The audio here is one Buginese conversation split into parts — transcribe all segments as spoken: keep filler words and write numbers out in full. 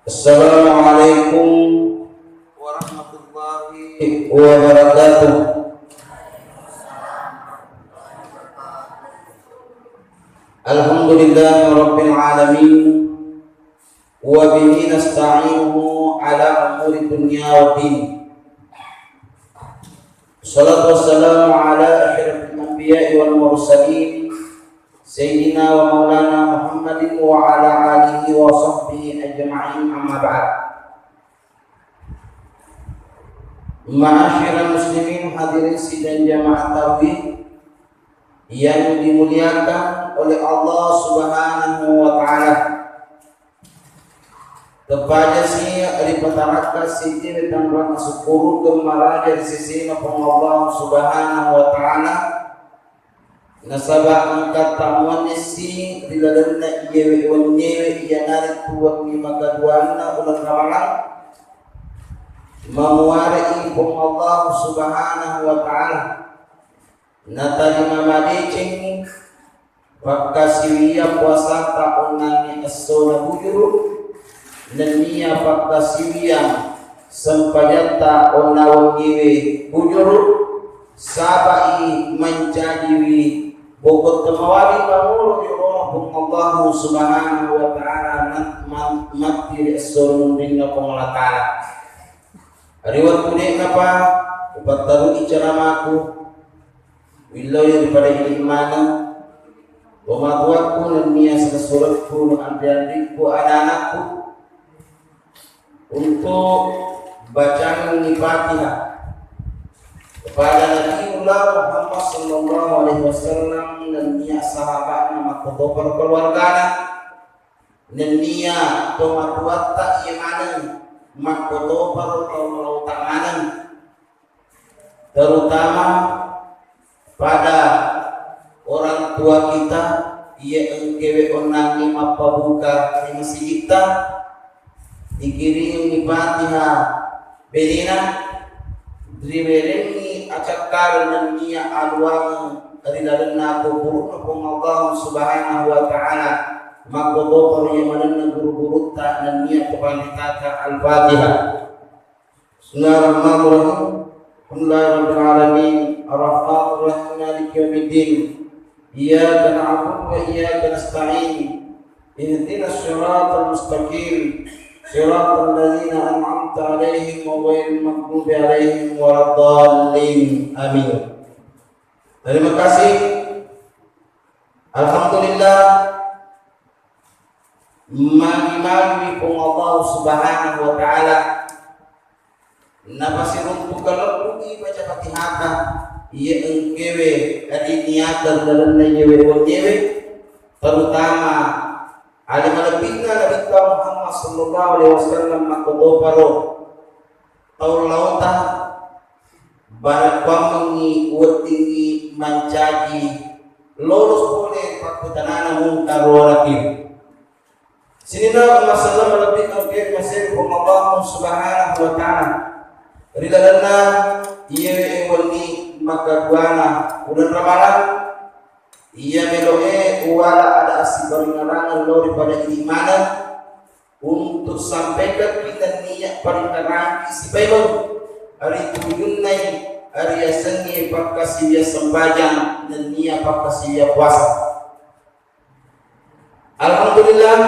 Assalamualaikum warahmatullahi wabarakatuh. Alhamdulillahirabbil alamin. Wa bihi nasta'inuhu ala umuri dunya waddin. Salatu wassalamu ala asyrafil anbiya'i wal mursalin, sayyidina wa maulana Muhammadin wa ala alihi wa sahbihi ajma'in, amma ba'd. Ma'asyiral muslimin, hadirin sidang jamaah tarawih yang dimuliakan oleh Allah Subhanahu wa Ta'ala. Tepajasi ripatarakka siti tanrang asukkurukeng maraja ri sesena Puang Allah Subhanahu wa Ta'ala, nasaba engka tammuannessi ri lalenna iyewe wenniewe, iyanaritu wenni makaduanna uleng Ramalang, mamuare'i Puang Allah Subhanahu wa Ta'ala. Natarima madecengngi pakkasiwiang puasata onnangnge essona bujuru, nennia pakkasiwiang sempajatta onna wenniwe bujuru, sabai mancajiwi bokong temawali pangolo ri olona Puang Allahu Subhanahu wa Ta'ala mat-, mat-, matti ri esso munrinna Puang Allah Ta'ala. Ri wettu de'napa upattarui ceramaku, Willau ri pada idi maneng, tomatoakku nennia silessurekku, nu anri-anrikku, ana-anakku, untuk bacangengngi Fatihah kepada Nabiullah Muhammad sallallahu alaihi wasallam nennia sahabatna makkotoparo keluargana, nennia tomatoatta iya maneng makkotoparo tau malauta maneng. Terutama pada orang tua kita, iya engkewe onnangnge mappabuka ri masigitta, dikiringengngi Fatihah benena, riwerengngi acakkareng nennia aluangeng ri lalenna kuburu'na Puang Allah Subhanahu wa Ta'ala, makkotoparo iya manenna guru-gurutta nennia topanritata. Al-Fatihah. Bismillahirrahmanirrahim. Alhamdulillahirabbil alamin. Arrahmanirrahim. Maliki yaumiddin. Iyyaka na'budu wa iyyaka nasta'in. Ihdinas siratal mustaqim. Siratal ladzina an'amta 'alaihim ghairil maghdubi 'alaihim waladdallin. Amin. Terima kasih. Alhamdulillah. Magi-magi Puang Allah Subhanahu wa Ta'ala napasiruntu kalebbu'i baca Fatihata iya engkewe riniateng lalenna iyewe wenniewe, terutama ale malebbinna Nabitta Muhammad sallallahu alaihi wasallam makkotoparo tau lauta, barakkuammengngi weddingngi mancaji lolos pole pakkutanana Mungkar wa Nakir. Sininna masalama lebbi engkae maseri Puang Allah Subhanahu wa Ta'ala ri lalenna iyewe wenni makaduana uleng Ramalang, iya meloe uwala ada assibaringarangeng lao ri pada idi maneng, untuk sampaikan kita niat paringerangki sipaimeng ri tujunnai riasengnge pakkasiwiang sempajang nennia pakkasiwiang puasa. Alhamdulillah,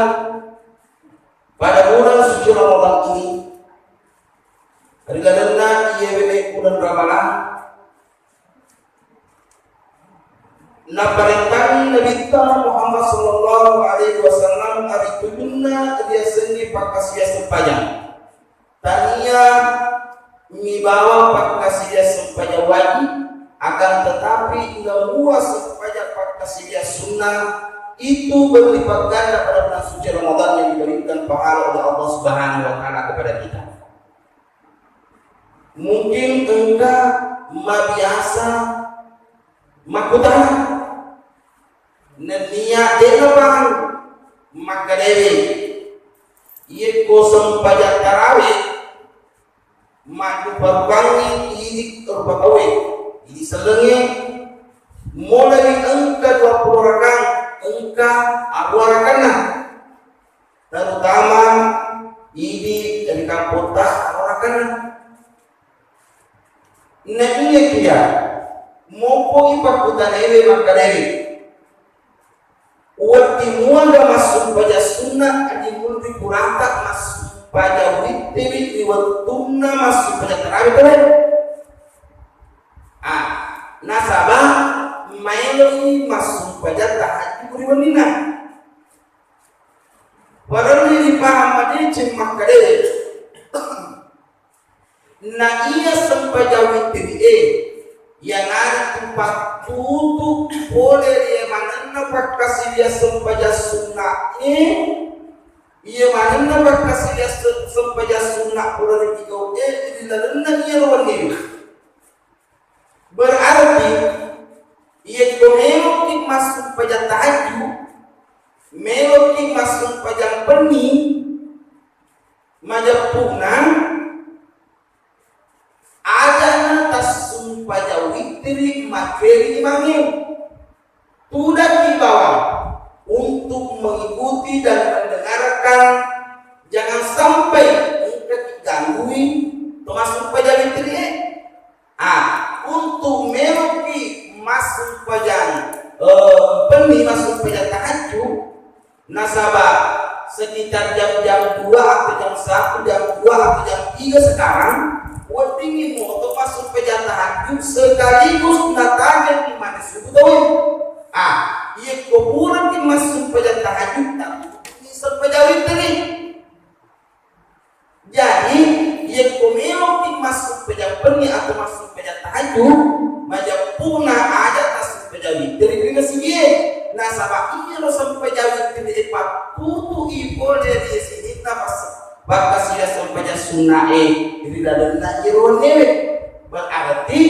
pada bulan suci Ramadan ini, ri lalenna iyewe uleng Ramalang, naparentangi Nabitta Muhammad sallallahu alaihi wasallam ri tujunna riasengnge pakkasiwiang sempajang. Tania mibawa pakkasiwiang sempajang wajib, akan tetapi namua sempajang pakkasiwiang sunnah itu berlipat ganda pada bulan suci Ramadan yang diberikan pahala oleh Allah Subhanahu wa Ta'ala kepada kita. Mungkin engka mabiasa makkutana, nennia de'na pahang makkedae, iyekko sempajang tarawe madduparupangngi idi rupa tauwe, idi sellengnge, mulai engka dua puluh rakang, engka arua rakanna. Terutama idi ri kampotta arorakanna. Na iyakiya, mompo'i pakkutanaewe makkedae, wedding muaga massumpajang sunna, wedding munri purata massumpajang wittiri ri wettunna massumpajang tarawih tauwe? Ah, nasaba maeloi massumpajang tahajud ri wenninna. Parellu dipaham madeceng makkedae, na iya sempajang witteri'e, iyanaritu pattutu pole ri manenna pakkasiwiang sempajang sunna'e, iya manenna pakkasiwiang se-, sempajang sunna pura ripigau'e ri lalenna iyaro wenniwe. Berarti, iyakko meloki massumpajang tahajud, meloki massumpajang penni, majeppu'na aja'na tassumpajang wittiri makkeri imangnge. Tudaki bawang untuk mengikuti dan mendengarkan, jangan sampai engkaki ganggui to massumpajang witteri'e. Ah, untuk meloki massumpajang, eh, penni massumpajang tahajud, nasaba sekitar jam-jam dua atau jam satu, jam dua atau jam tiga sekarang, weddingngi moto massumpajang tahajud sekaligus natajeng mani subuh tauwe. Ah, iyakko puraki massumpajang tahajud, tapi sempajang wittiri. Jadi, iyakko meloki massumpajang penni atau massumpajang tahajud, majeppu'na aja tassumpajang wittiri ri masigie. Nasaba iyaro sempajang wittiri e pattutu'i pole ri sininna pas-, pakkasiwiang sempajang sunna'e ri lalenna iyaro wenniwe. Berarti,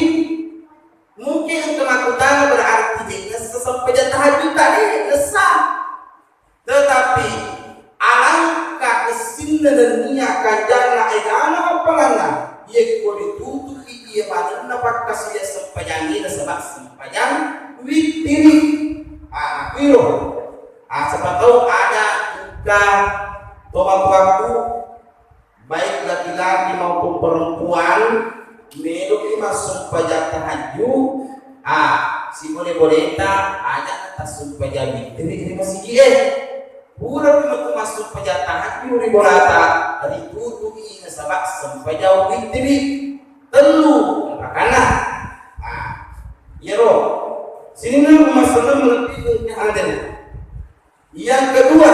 mungkin engka makkutana, berarti de' nessa sempajang tahajud tadi, nessa. Tetapi, alangka kessinna nennia kanjana egana appalanna, iyekko ritutuki iya manenna pakkasiwiang sempajangnge nasaba sempajang wittiri. Ah, makkiro. Ah, siapa tahu ada engka tomatoakku, baik laki-laki maupun perempuan, meloki massumpajang tahajud, ah, sibole-boleta aja tassumpajang wittiri ri masigie. Puraki metu massumpajang tahajud ri bolata, ritutu'i nasaba sempajang wittiri. Tellu rakanna. Ah, iyaro sininna umma selleng malebbi engka hadir. Yang kedua,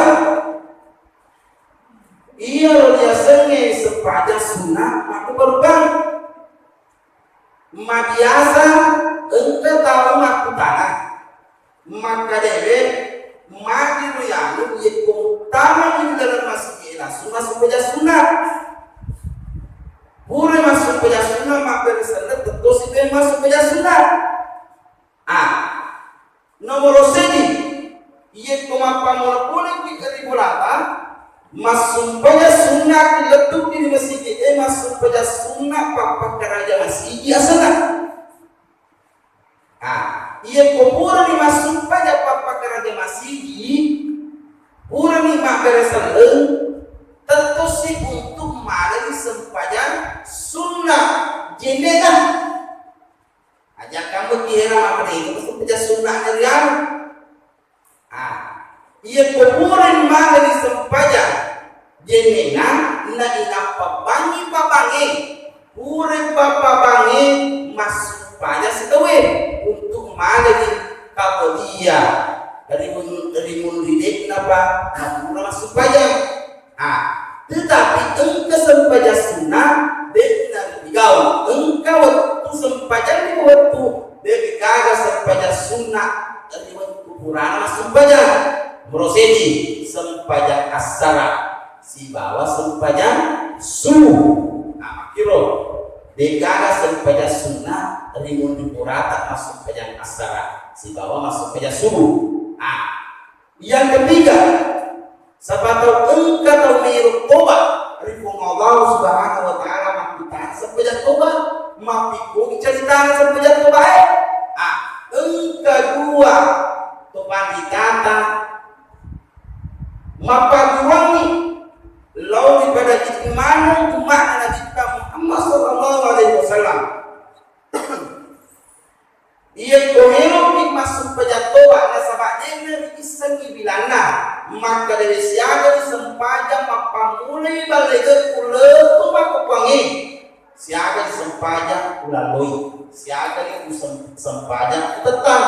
iyaro riasengnge sempajang sunna makkubarubang. Mabiasa engka tau makkutana, makkedaewe, magi ro yanu yekko muttamani ri laleng masigi langsung massumpajang sunna. Pura massumpajang sunna, mabbere selleng tettosi pe massumpajang sunna. Ah, nomoro seddi, iyekko mappammula-mulaki ri bolata, massumpajang sunnaki lettuki ri masigi e, massumpajang sunna pappakkaraja masigi asenna. Ah, iyekko purani massumpajang pappakkaraja masigi, purani mabbere selleng, tettosi untuk manenni sempajang sunna jennena. Aja kamu kira makkeda itu pasti pejah sunnah dari anu. Ah, iya kuburan mana disempajang jennena na inappa bangi pabangi pura papa bangi massumpajang sitawe untuk mana di kabelia rimun rimun ridek napa napura massumpajang. Ah, tetapi engka sempajang sunnah, de'na ripigau. Engka wettu sempajang, ri wettu de'gaga sempajang sunnah ri wettu purana massumpajang. Nomoro seddi, sempajang assara sibawa sempajang subuh. Nah, makkiro de'gaga sempajang sunnah ri munri purata massumpajang assara sibawa massumpajang subuh. Ah, yang ketiga, sapa tau engka tau melo toba ri Puang Allah Subhanahu wa Ta'ala, makkutana sempajang toba, mappikkogi caritana sempajang toba e. Ah, engka dua to panritata mappaguruangngi Lao ri pada idi maneng umma'na Nabitta Muhammad sallallahu alaihi wasallam. Iyako meloki massumpajang toba, nasaba de'na riissengngi bilanna, makkedae siaga ri sempajang mappammulai ballegekku lettu makkukkuangnge, siaga ri sempajang ulalloi, siaga ri usem-, sempajang utettang.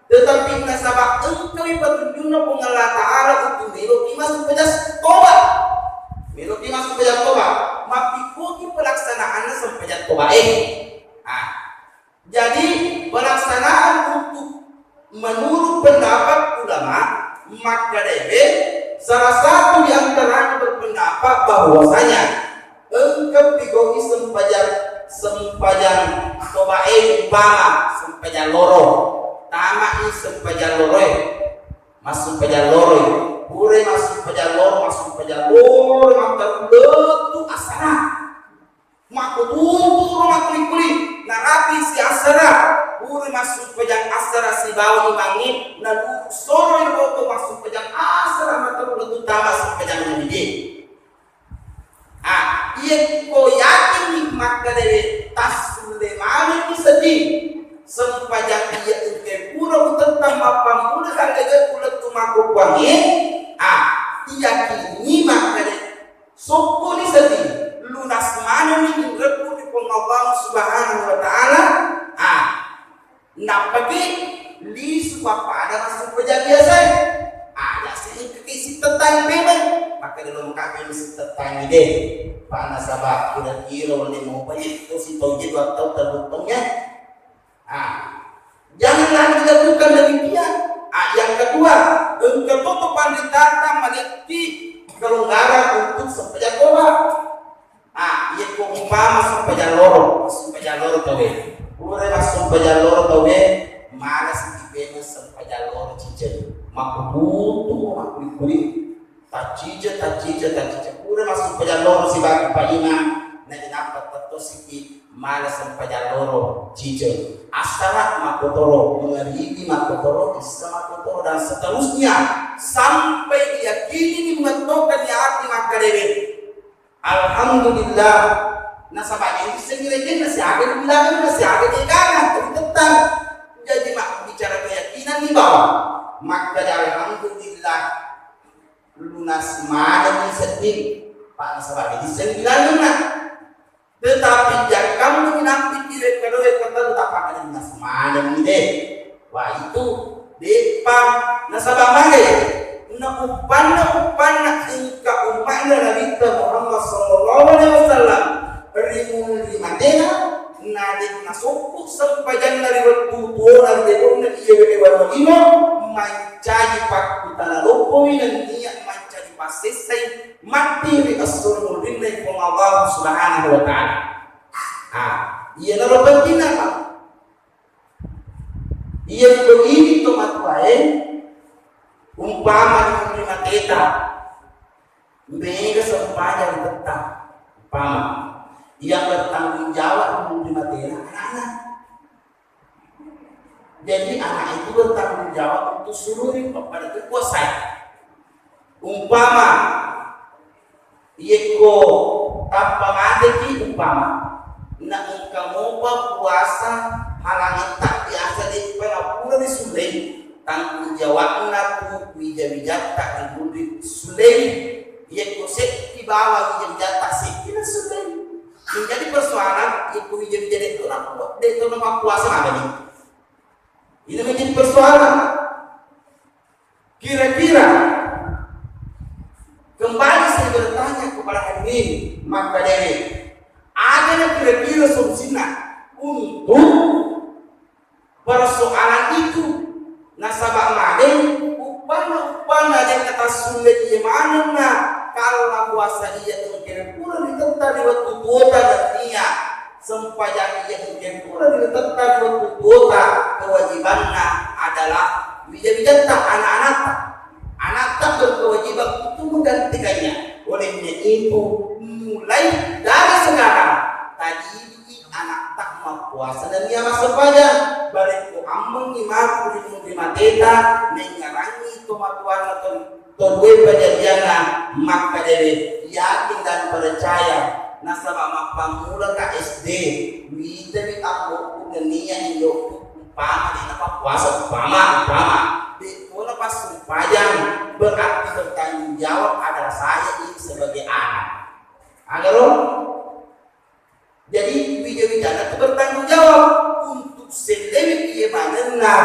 Tetapi nasaba engkawi petunjunna Puang Allah Ta'ala, untu meloki massumpajang toba, meloki massumpajang toba, mappikkoki pelaksanaanna sempajang tobae. Ah, jadi, pelaksanaan untuk menurut pendapat ulama, makkedae salah satu di antaranya berpendapat bahwasanya engka pigau'i sempajang, sempajang tobae, umpama sempajang loro, tamai sempajang loroe, massumpajang loroi, pura massumpajang loro, massumpajang loro, matteru lettu asana. Makkutunturo makkuli-kuli, narapi si assara, pura massumpajang assara sibawa imangnge, nalu soroi roko massumpajang assara matteru lettu tama sumpajang nabie. Ah, iyakko yakinni makkedae tassulle manenni sedding sempajang iya engkae pura utettang mappammula kallegekku lettu makkukkuangnge, ah, iyakini makkedae Sokko'ni seddi, lunas manenni inrekku ri Puang Allah Subhanahu wa Ta'ala. Ah, nappaki lisu pappada massumpajang biasae. Aja sihingkaki sittettangi memang. Maka dalam kami sittettangi deh. Pana sabab kira-kira oleh mau banyak itu si tau je dua tahun terlutongnya. Ah, jangan lagi dilakukan demikian. Ah, yang kedua, engka to panritata malekki kelonggaran untuk sempajang toba. Ah, iya ko umpama sempajang loro, sempajang loro tawe. Pura sempajang loro tawe, malas dipena sempajang loro ciceng. Makkubutu, makkuri-kuri. Taccije, taccije, taccije. Pura massumpajang loro sibawa paimeng, na inappa tettosiki mala sempajang loro cije. Assara makkotoro, mangaribi makkotoro, issa makkotoro, dan seterusnya sampai diyakini mettoka di ati makkedae. Alhamdulillah. Nasaba isengngi rejenna siaga dibilangenna siaga diegana, tuli tettang. Jadi mak bicara keyakinan ni bawa. Makkeda alhamdulillah. Lunas manenni sedding, pa nasaba disseng bilangenna. Tetapi jakkammu nampiki wekkadoe katelu, tapakana lunas manenni de. Wah, itu de'pa nasaba mage na uppanna, uppanna engka umma'na Nabitta Muhammad sallallahu alaihi wasallam ri munri matena, na de' nasokku sempajanna ri wettu tuona ri debonna iya wede warna lino, mancaji pakkutana loppowi nennia mancaji passessai matti ri esso munrinna Puang Allah Subhanahu wa Ta'ala. Ah, iyanaro pentingna, Pak. Iya ko idi to matuae, umpama di munri mateta, mega sempajang tettang. Umpama, yang bertanggung jawab di munri matena anak-anak. Jadi anak itu bertanggung jawab untuk seluruh kepada kekuasaan. Umpama, iyekko tappa mateki umpama, na engka mopa puasa halangetta biasa de'pa napura risullei, tanggung jawabna tu wija-wijatta ri munri sullei. Iyekko seddi bawang wija-wijatta seddi nasullei. Menjadi persoalan, iyekko wija-wija de'to na, de'to na mappuasa magani. Ini menjadi persoalan. Kira-kira kembali saya bertanya kepada hadirin, maka dari ada kira-kira solusinya untuk persoalan itu. Nasaba made uppanna, uppanna de' natassulle iye manenna kalla puasa iya engkena pura ritetta ri wettu tuota nennia sempajang iya engkena pura ritetta ri wettu tuota, kewajibanna adalah wija-wijatta anak-anatta. Anatta berkewajiban untuk menggantikannya. Olehnya itu, mulai dari sekarang, tadi anatta mappuasa nennia massempajang, barekko ammengngi matu ri munri mateta, nengngerangngi tomatoanna to, to due pajajianna makkedae. yakin dan percaya, nasaba mappammula ka S D, witani ambo'ku nennia indo'ku umpama de napappuasa, umpama, umpama, de ko napassumpajang, berarti bertanggung jawab adalah saya ini sebagai anak. Agaro? Jadi wija-wijana tu bertanggung jawab untuk sellewi iya manenna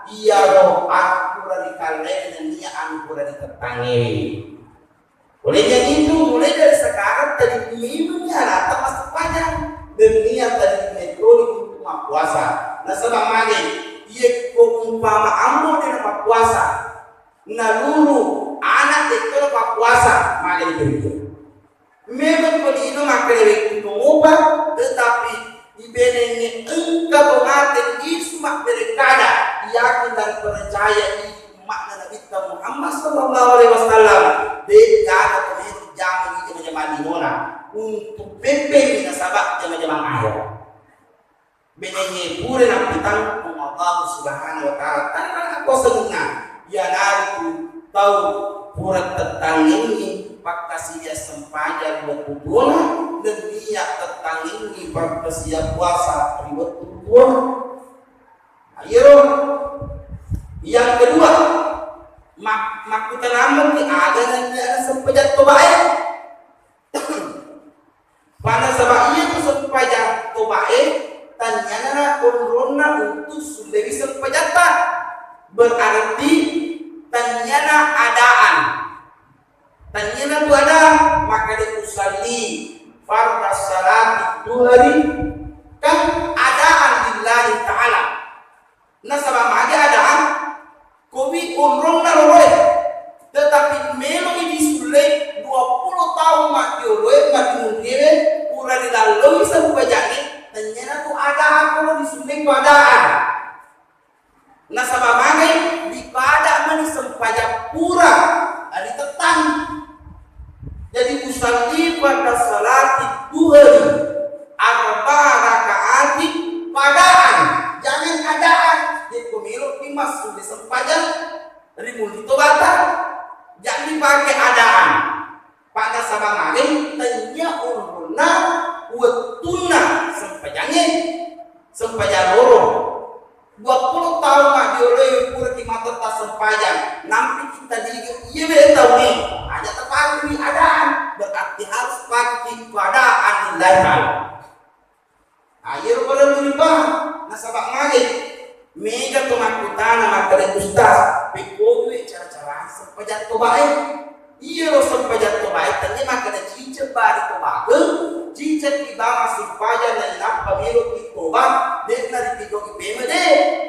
iyaro angkura rikallai nennia angkura ritettangngewe. Oleh yang itu, mulai dari sekarang tadi memang anakta masseppajang dan niat tadi metode untuk mappuasa. Nasaba mage, yekko umpama ambo de napappuasa, naluru anak de to napappuasa, mage dikerja. Memang pelino makkeda wekku to mopa, tetapi ibenengnge engka to mate lisu mabberekkada, yakin dan percaya idi umma'na Nabitta Muhammad sallallahu alaihi wasallam, de gaga to melo jama ri jama-jamang linona untuk peppe'ni nasaba jama-jamang akhirat. Benengnge pura nappitangkung Allah Subhanahu wa Ta'ala. Tanra kuasanna, iyanaritu tau pura tettangengngi pakkasiwiang sempajang wettu tuona, nenniya tettangengngi pakkasiwiang puasa ri wettu tuona. Nah, iyaro yang kedua, mak-, makkutanamengki aga nenniya sempajang tobae. Pada sabab iya tu sempajang tobae, tanniana onronna untuk sullewi sempajatta. Berarti tanniana adaan. Tanniana tu adaan, maka de usalli farda salati duhari, kan adaan lillahi ta'ala. Nasaba magi adaan, kowi onronna loloe, tetapi meloi disullei dua puluh taung maddioloe, maddimunriewe, pura rilalloi sempajangnge, tennyana tu adaan kono disullei ko adaan. Nasaba magai dipada mani sempajang pura ritettangi. Jadi, usalli farda salati duhari arba'a raka'ati padaan. Jangan adaan. Yekko meloki massulle sempajang ri mulli tobata, jangan dipake adaan. Pada sabang magai tennia ulunna wettunna sempajangnge, sempajang loro. Dua puluh taung maddioloe puraki matetta sempajang, nampiki tadiga iyawe taue, aja tapakei adaan, berarti harus pakei keadaan lillahi ta'ala. Nah, iyaro parellu ripahang, nasaba mage mega to makkutana makkeda, "Ustaz, pekkogiwe cara-cara sempajang tobae?" Iyaro sempajang tobae tennia makkeda ciceng bari tobakeng, ciceng ki bama sempajang nainappa meloki toba, de'na ritigoki pemede,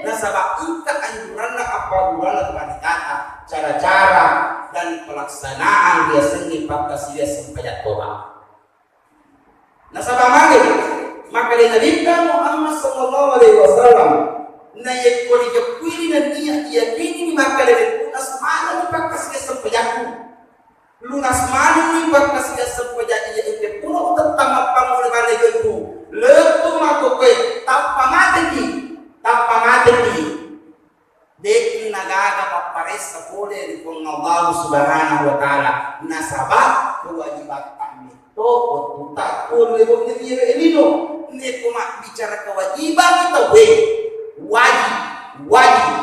nasaba engka anjuranna appaguruanna Tuhan kita, cara-cara dan pelaksanaan riasengnge pakkasiwiang sempajang toba. Nasaba mage makkeda Nabitta Muhammad sallallahu alaihi wasallam, nayekko rijeppuini nennia iyakini makkeda, "Lunas manenni pakkasiwiang sempajakku. Lunas manenni pakkasiwiang sempajak iya engka pura utettang mappammula bale jeppu. Lettu makkokkoe, tappa mateki, tappa mateki." De'na gaga papparessa pole ri Puang Allah Subhanahu wa Ta'ala, nasaba kewajibatta metto wettutta tuo ri lebo'na iyaro lino. Nekko mabbicara kewajiban tauwe, wajib, wajib.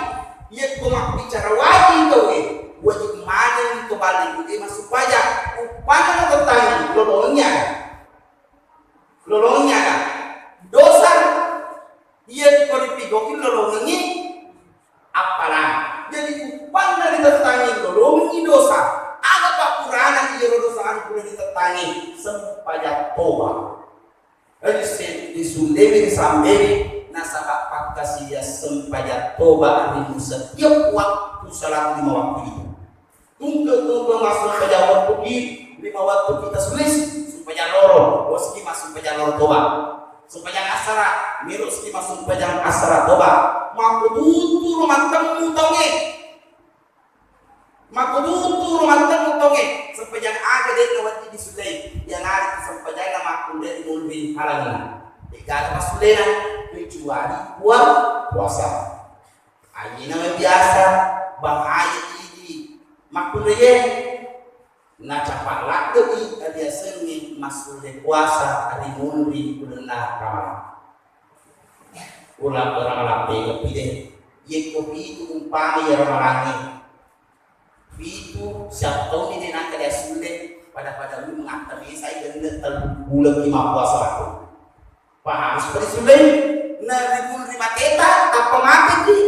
Yekko mabbicara wajib tauwe, wajib maneng to bale duwe massumpajang. Uppanna natettangi, lolongengngi aga? Lolongengngi aga? Dosa. Iyekko ripigoki lolongengngi appalang. Jadi, uppanna ritettangi lolongengngi dosa. Aga pappurana iyaro dosa ampura ritettangi? Sempajang toba. Risse-, risullewi, risambewi, nasaba pakkasiwiang sempajang toba ri setiap waktu salat lima waktu itu. Tungke-tungke massumpajang wettuki, lima wettuki tasulisi, sumpajang loro, wesiki massumpajang loro toba. Sumpajang asara, meloski massumpajang asara toba. Makkututuro mattemmu taungnge. Makkututuro mattemmu taungnge. Sempajang aga de'na wajib disullei? Iyanaritu sempajanna makkunrai munri halangenna. De'gaga passullena, kecuali pua-, puasa. Aina biasa bahaya idi makkunraie. Nacapa ladde'i riasengnge massulle puasa ri munri ulenna Ramalang. Ulang Ramalang pegappi de. Yekko pitu umpama iya Ramalangnge, pitu siattauni de nangka de assulle, pada-pada wi mangattamesai genne tellu uleng ki mappuasa waktu. Paham seperti sullei? Na ri munri mateta, tappa mateki,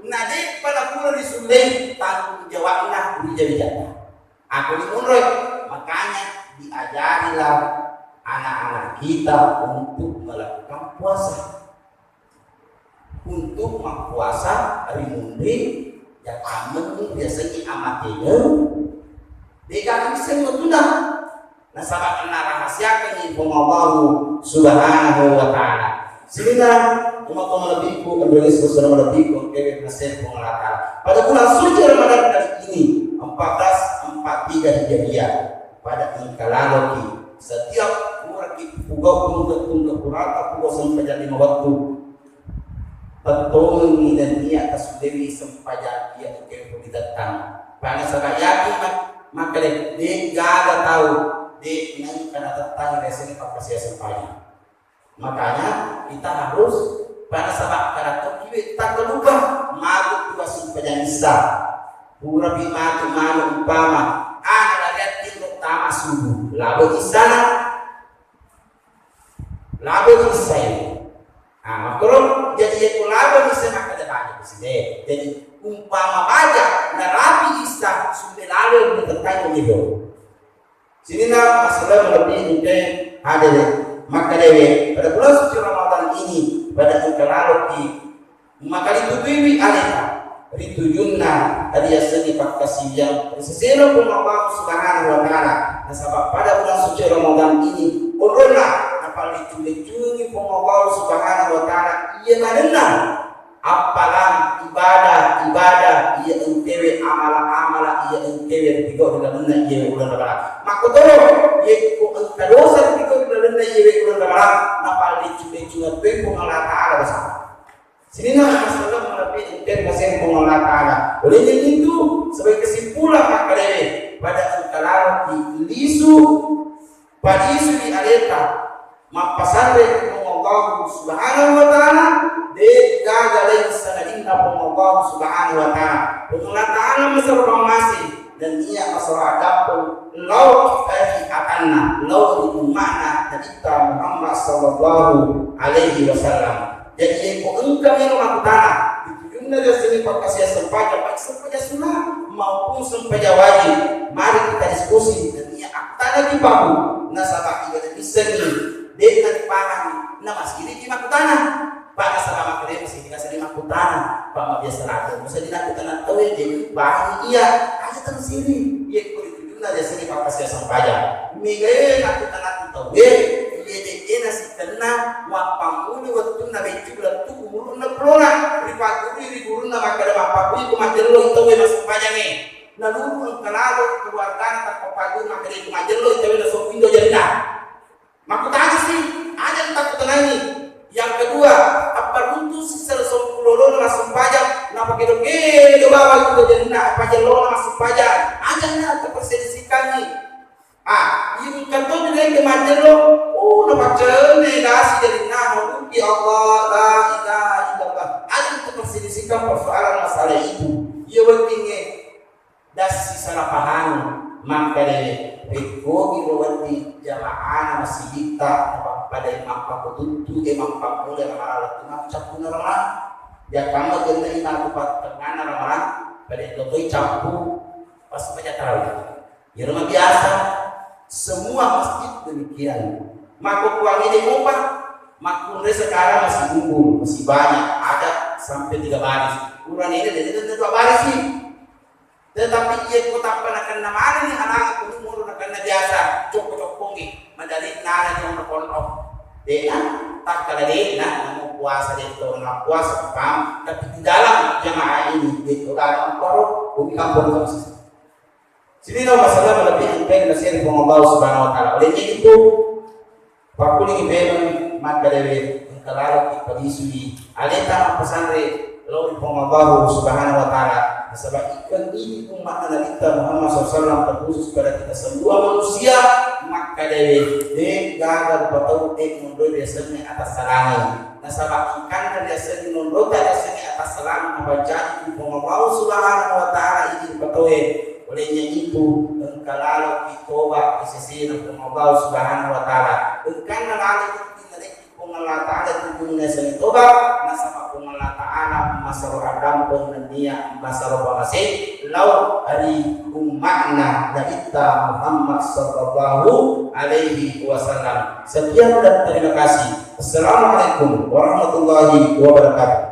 na de'pa napura risullei tanggung jawabna wija-wijatta. Aku limunroi, makanya diajarilah anak-anak kita untuk melakukan puasa. Untuk mappuasa ri munri, ya kamenni biasanya amatene. Deka bisa nyotuna. Nasaba narahasiakangngi Puang Allahu Subhanahu wa Ta'ala. Sininna, umma malebbiku, Indonesia sudah malebbiku, kebe naseng Puang Allah Ta'ala. Pada bulan suci Ramadan kali ini, empat belas empat tiga Hijriah, pada engka laloki setiap puraki pugau tungke-tungke purata pugau sempajang lima waktu, pettongengi nennia tasullewi sempajang iya engkae puritettang. Pada nasaba yakin mak-, makkeda de gaga tau de nengka natettang riasengnge pakkasiwiang sempajang. Makanya kita harus, pada nasaba kada tokki we takkalupa matu tu sempajang issa. Purapi matu manu umpama ana lariang tinro tama subuh, labo issana. Labo issai. Nah, makkoro jadi yekko labo issai makkeda baja side. Jadi umpama baja narapi issa sulle lalo di tettang ido. Sininna masalah lebih ente hadere makkadewe pada bulan suci Ramadan ini pada engka laloki maka ritutuiwi aleta ritujunna riasengnge pakkasiwiang ri sesena Puang Allah Subhanahu wa Ta'ala. Nasaba pada bulan suci Ramadan ini onronna napalleccu-leccungi Puang Allah Subhanahu wa Ta'ala iya manenna appalang ibadah-ibadah iya engkae we amala-amala iya engkae we ripigau ri lalenna iyewe uleng Ramalang. Makkotoro yekko engka dosa ripigau ri lalenna iyewe uleng Ramalang napalleccu-leccungeng toi Puang Allah Ta'ala bersama. Sininna masalah malebbi engkae naseng Puang Allah Ta'ala. Oleh itu, sebagai kesimpulan makkedae, pada engka laloki lisu, palisu di aleta, mappasanre Puang Allah Subhanahu wa Ta'ala, de gaga lain sangadinna Puang Allah Subhanahu wa Ta'ala. Puang Allah Ta'ala masero pammasei, dan iya masalah adapun lao ri atanna, lao ri umma'na Nabitta Muhammad sallallahu alaihi wasallam. Jadi, yekko engka melo makkutana, ritujunna riasengnge pakkasiwiang sempajang, baik sempajang sunnah maupun sempajang wajib, mari kita diskusi dan iya akkutanaki pabu, nasaba iya nawissengngi, de'na ripahami, namasiriki makkutana. Pak, nasaba makkeda masiri kasa di makkutana, Pak, mabiasa lako, masa di nakkutana tauwe, jadi pahami iya, aja tamasiri, yekko ritujunna riasengnge pakkasiwiang sempajang. Megae nakkutana tauwe, iya de'e nasikenna mappammula wettunna beccu lettu umuru enneng pulona, ripaggurui ri gurunna makkeda, mappaggurui ko majjello tauwe massempajangnge. Naluru engka lalo keluargana tappa pagguru makkeda, ko majjello tauwe nasoppindo jarinna. Makkutana si, aja takkutanangi. Yang kedua, apparuntu siseng sompulolona massempajang, napakedo-kedo bawang itu jarinna, pajellona massempajang. Aja na taperselisihkangi. Ah, iya engka to judai ke majjello, oh, napaccenne dasi jarinna, naluki Allah, la ilaha illallah. Aja taperselisihkan persoalan masalah itu. Iya weddingnge dasi salah paham, makkeda, rekko iro wedding jamaahna masigitta, napappadai mappakututtu, e, mappammula Ramalang lettu matu cappuna Ramalang. Ya kamma genne ina tu pattengngana Ramalang, pada lokoi cappu pas baca tarawih. Iyaro mabiasa, semua masjid demikian. Makkukkuwangngede mopa, makkunrai sekarang masih unggul, masih banyak, ada sampai tiga baris. Ukurannya ini dari itu dua baris sih. Tetapi iya ko tappa nakenna manenni anak aku umur nakenna biasa, cokko-cokkongi, madari nana jong na pondok. Dena, takkala dena, namu puasa de to, na puasa paham, tapi di dalam jamaah ini, de to dalam koro, bumi kampung terus. Sininna masalah malebbi engkae naseri Puang Allah Subhanahu wa Ta'ala. Oleh itu, pakkulingi memang makkedae engka laloki palisui aleta mappasanre lao ri Puang Allah Subhanahu wa Ta'ala. Nasaba ikeng idi umma'na Nabitta Muhammad sallallahu alaihi wasallam, terkhusus pada kita semua manusia, makkedae de gaga rupa tau de monro riasengnge atassalangeng. Nasaba engkanna riasengnge monrota riasengnge atassalangeng mapancaji ku Puang Allah Subhanahu wa Ta'ala idi rupa tauwe. Olehnya itu engka lalo ki toba ri sesena Puang Allah Subhanahu wa Ta'ala. Engkanna lalo ki Puang Allah Ta'ala tujunna seni toba, nasaba Puang Allah Ta'ala masero addampeng nennia masero pamase lao ri umma'na Nabitta Muhammad sallallahu alaihi wasallam. Sekian dan terima kasih. Assalamualaikum warahmatullahi wabarakatuh.